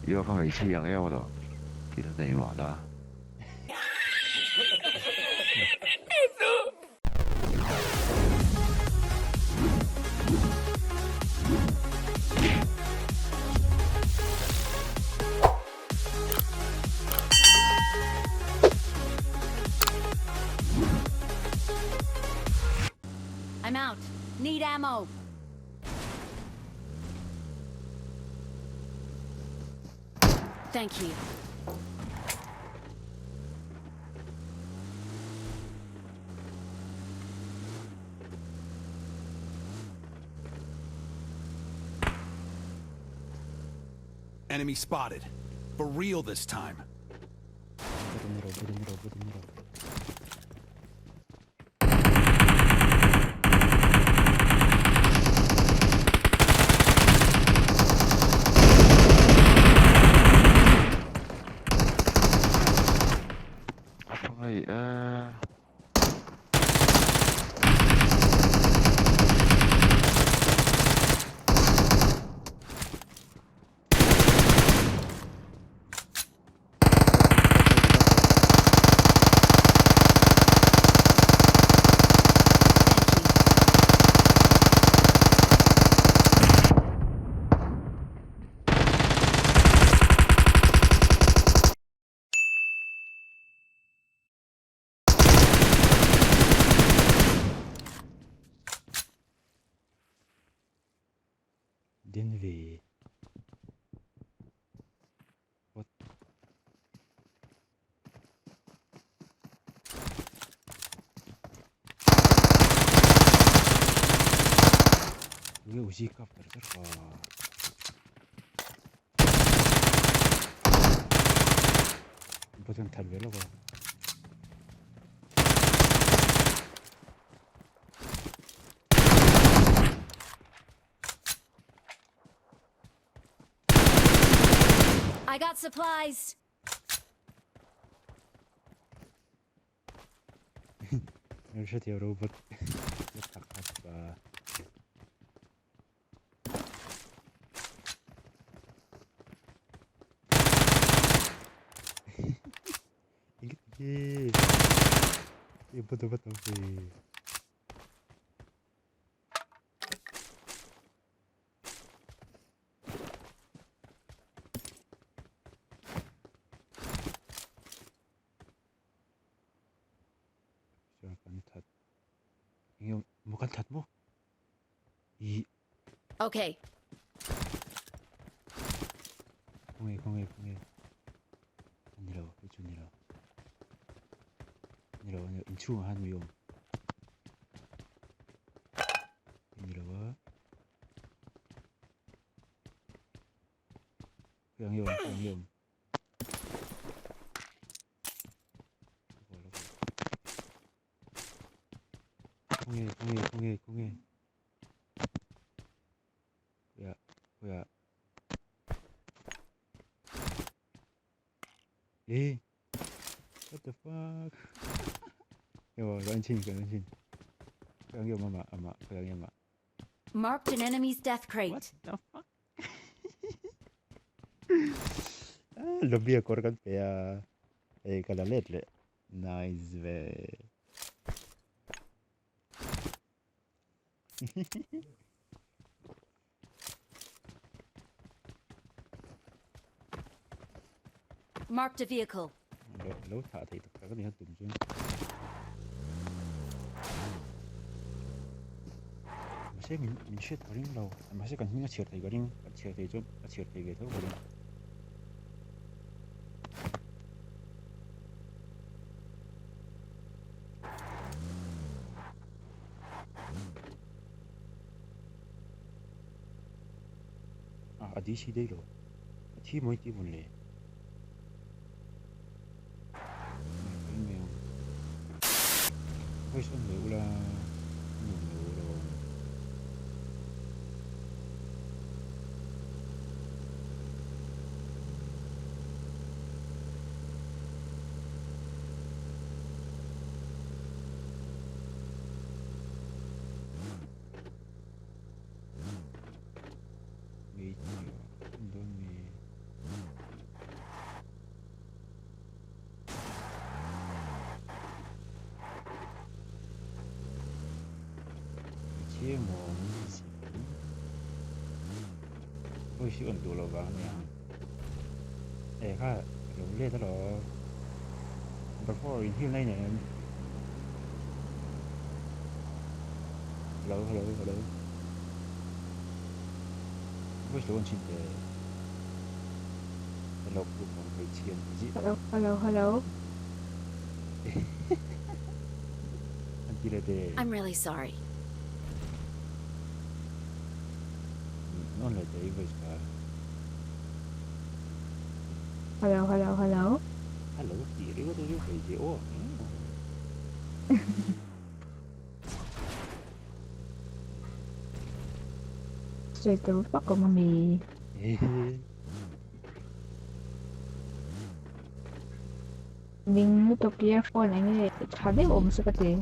Io kha hmeichhia ang em alawm thil nei mahna. I'm out. Need ammo. Thank you. Enemy spotted. For real this time. Hmangaih e. Din ve. What? Nge uzi kap ber ber kha. Button that ve lawk a. I got supplies. Hmelhriathiam robot tak kha pa. Ingit ge. Betul betul ve. Chuan kan that. Enge maw kan that maw? Ih. Okay. Khawnge khawnge khawnge. Ani lo, hei chu ni lo. Ni lo, ni lo, inchhungah khan mi awm. Ni lo a. Khawi ang i awm, khawi ang i awm. Khawnge khawnge khawnge khawnge. Khawiah khawiah. Eh what the fuck. Ewa ka en chhin ka en chhin. Khawiah nge awm amah amah khawiah nge amah. Marked an enemy's death crate. What the fuck. Lobby a kawr kan pe a hei ka la let leh nice ve. Marked a vehicle. Lo lo thah thei tak tak a ni a tum chuan. Mahse min min hriat ka ring lo. Mahse kan hming a chhiar thei ka ring. A chhiar thei chuan a chhiar thei ve tho ka ring. Ah a DC daih lo. A thi mawi tih vun le. Voice on ve ula nuam lo alawm. Hmeichhia emaw min ti si em? Voice hi on duh loh vang ania. Eh kha lo let alawm. Number 4 in heal na i nei em? Hello hello hello. Voice lo on chhin teh. Hello pu ang hmeichhia an ti zih. Hello hello hello. An ti leh teh. I'm really sorry. On leh teh i voice kha. Hello hello hello. Hello tih ringawt hi chu hmeichhe aw ang em aw. Sawi tur vak awm ami. Ning lutuk earphone eng nge tha deuh awm se ka ti.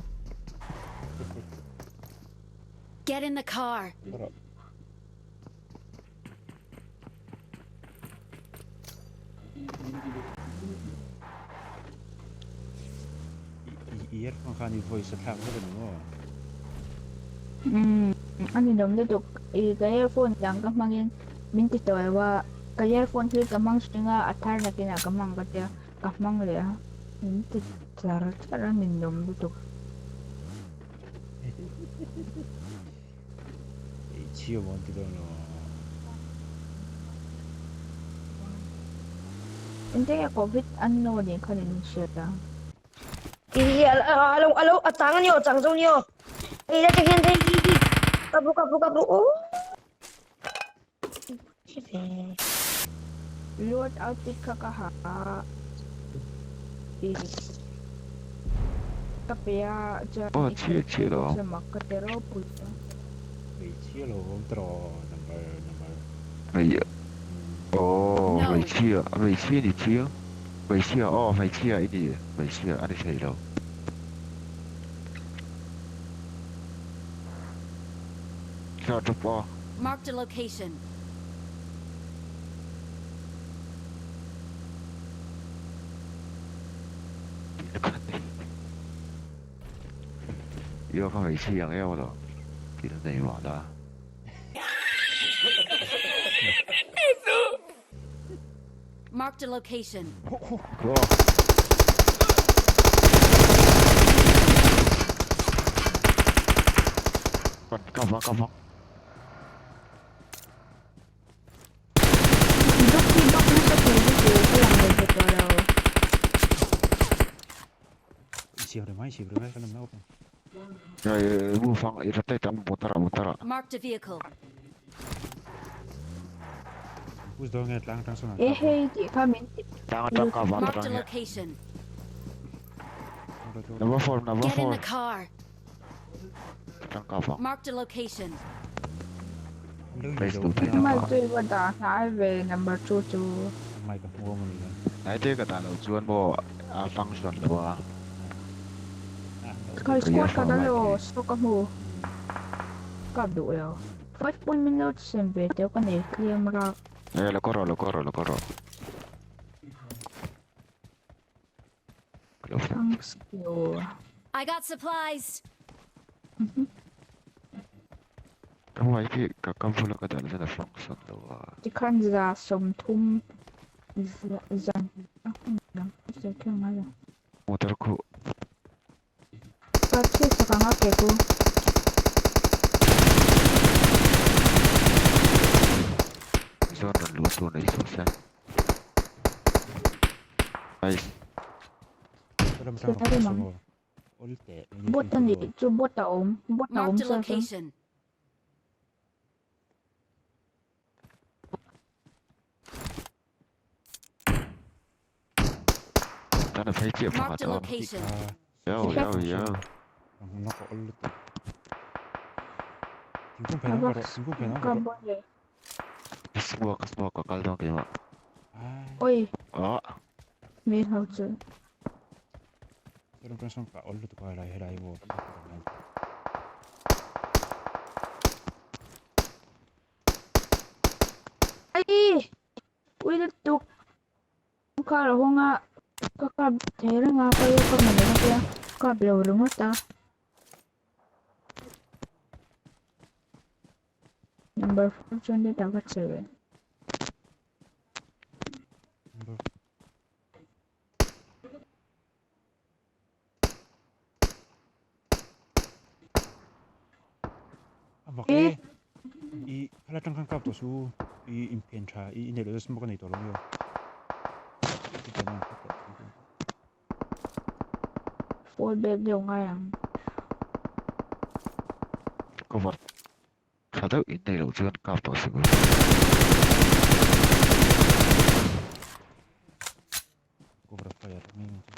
Get in the car. I earphone khan i voice a thlak vek a ni maw? Umm a ninawm lutuk i ka earphone dang ka hmangin min ti tawh lo a, ka earphone hi ka hmang hring a, a thar nakinah ka hmang ka tia ka hmang leh a, min ti char char a ninawm lutuk. Ei chhia maw an ti dawn lo. Engtin nge covid an no nih khan in hriat a? I a lo a lo a chang ani aw chang zo ni aw. Ei la hian hei hi hi ka bu ka bu ka bu u. Lord outfit kha ka ha a i ka pe a chuan Oh i chhia khelh chhia lo. chu mak ka ti ropui a. Hmeichhia lo awm tawh number number. Hmei oh No. hmeichhia hmeichhia ni chiang hmeichhia aw hmeichhia i ni hmeichhia a ni thei lo. Char drop aw. Marked a location. Yo kha hmeichhia ang em alawm tih na nei mah la. Marked a location. Go. Ka vang ka vang. Dawk hi dawk nasa thei lutuk ka lang ve ve tawh lo. I siam reng mai, i siam reng mai ka lam naupan. Mufang i rotate a motor ah motor ah. Marked a vehicle. Push dawn nge tlang atang sawn an E kap a. hei tih kha min ti Tlang atang ka van Marked atang a hian. location. Number 4 number Get in 4 the car. Tlang ka vang. Marked a location. An lo in Place zo tu mai thei a. na Mal chu i va dah hnai ve number 2 chu. Mai ka hmuam a ni a. Nai te ka dah loh chuan maw a function lo a. Khai Ka squad ka earphone dal mic lo hi. saw ka hmu. Kap duh lo. 5 point min lo sem ve teuh ka nei tlem rak. Eh lo kawr rawh lo kawr rawh lo kawr rawh. Ka lo fak. Thanks you. I got supplies. Ka mic hi ka kam bula ka dah chuan a function lo a. Tikhan za sawmthum za za Motor khu. Ka chhiat sak ang a ke chu. Zawn rawn luh tur nei suh se. Nice. Bot a nih chu bot a awm bot a awm Marked a sa chuan. location. Tan a phei chiah Marked pakhat a a awm. location. Yo yo yo. Ka bon le. Ka smoke ka smoke ka kal dawn keimah. Oi. Ah. Mi ho chu. Ai! Ui lutuk. Car a hawng a, ka kap thei reng a, ka lo kap mai ka tia, kap lo ringawt a. Number 4 chuan le ta va che ve. Number A mak e. I khala tang khan kap tawh su i inphen tha i i neih loh chuan smoke a nei tawh lo nge aw. Fall back deuh ngai ang. Cover tha deuh in neih loh chuan kap tawh suh. Cover fire nge nge chu.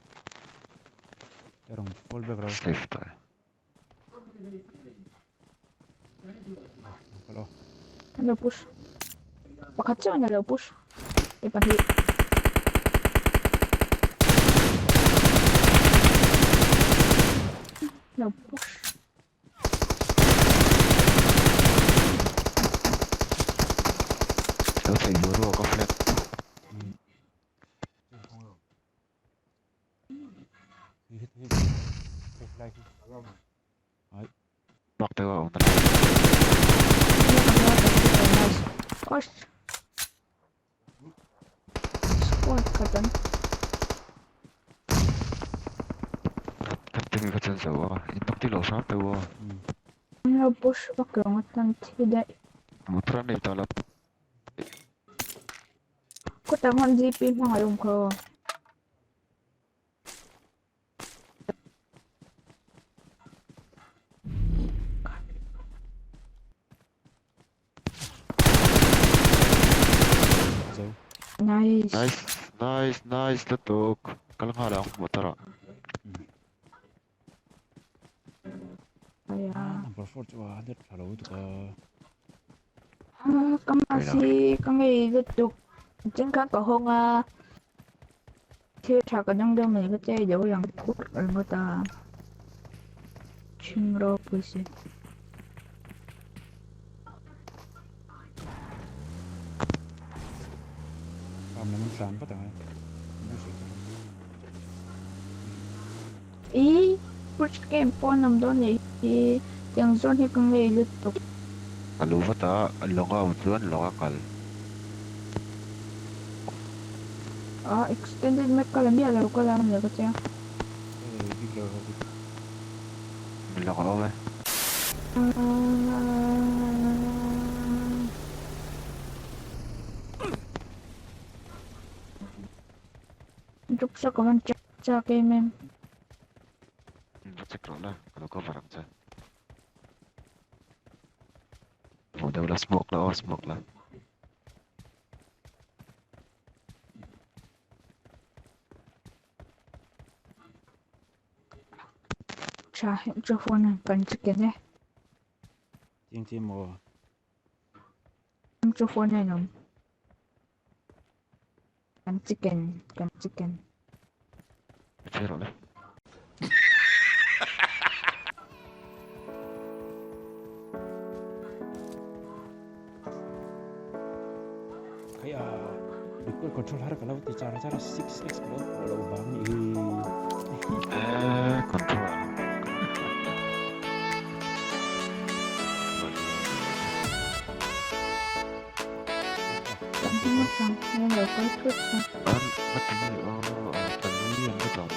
Erong fall back ro. Safe ta e. Hello. An lo push. Pakhat chiah in a lo push. E pahnih. Lo push. Lo thei bur ruak a flag. Bak deuh a awm ta. Squad khat an. Kan timi kha chuan zo a, in hnuk ti lo hram teuh aw. An lo push vak lo ngawt an thi daih. Motor an nei ta lo. Khawtah khan GP hmang a awm kha aw. Nice. Nice, nice, nice lutuk. Kal nghal ang motor ah. Aya. Number 4 chu a net tha lo lutuk a. Ka mask hi ka ngei lutuk. Chen khan ka hawng a. Thil tha ka dang deuh mai ka che deuh lang phut ringawt a. Chhing ropui si. Farm lam an tlan vat ang e. I push game pawn awm dawn nih hi tiang zawn hi ka ngei lutuk. Ka lu vat a, lawng a awm chuan lawng a kal. Ah extended map ka la miah lo ka la ni ka chiang. Lawng a awm e. Drop shot ka van chak chak em em. Va check rawh la, ka lo cover ang che. Hmuh deuh la, smoke la aw, smoke la. Tha microphone an kan chicken e. Chiang chiang maw? Microphone a inawm. Kan chicken, kan chicken. Che rawh le. Khai a record control har ka lo ti char char 6x ka lo pawh lo vang ni hi. Eh, control. Kan hming atang hian lo kal thut a. An a ti nge aw, an nui an la dam.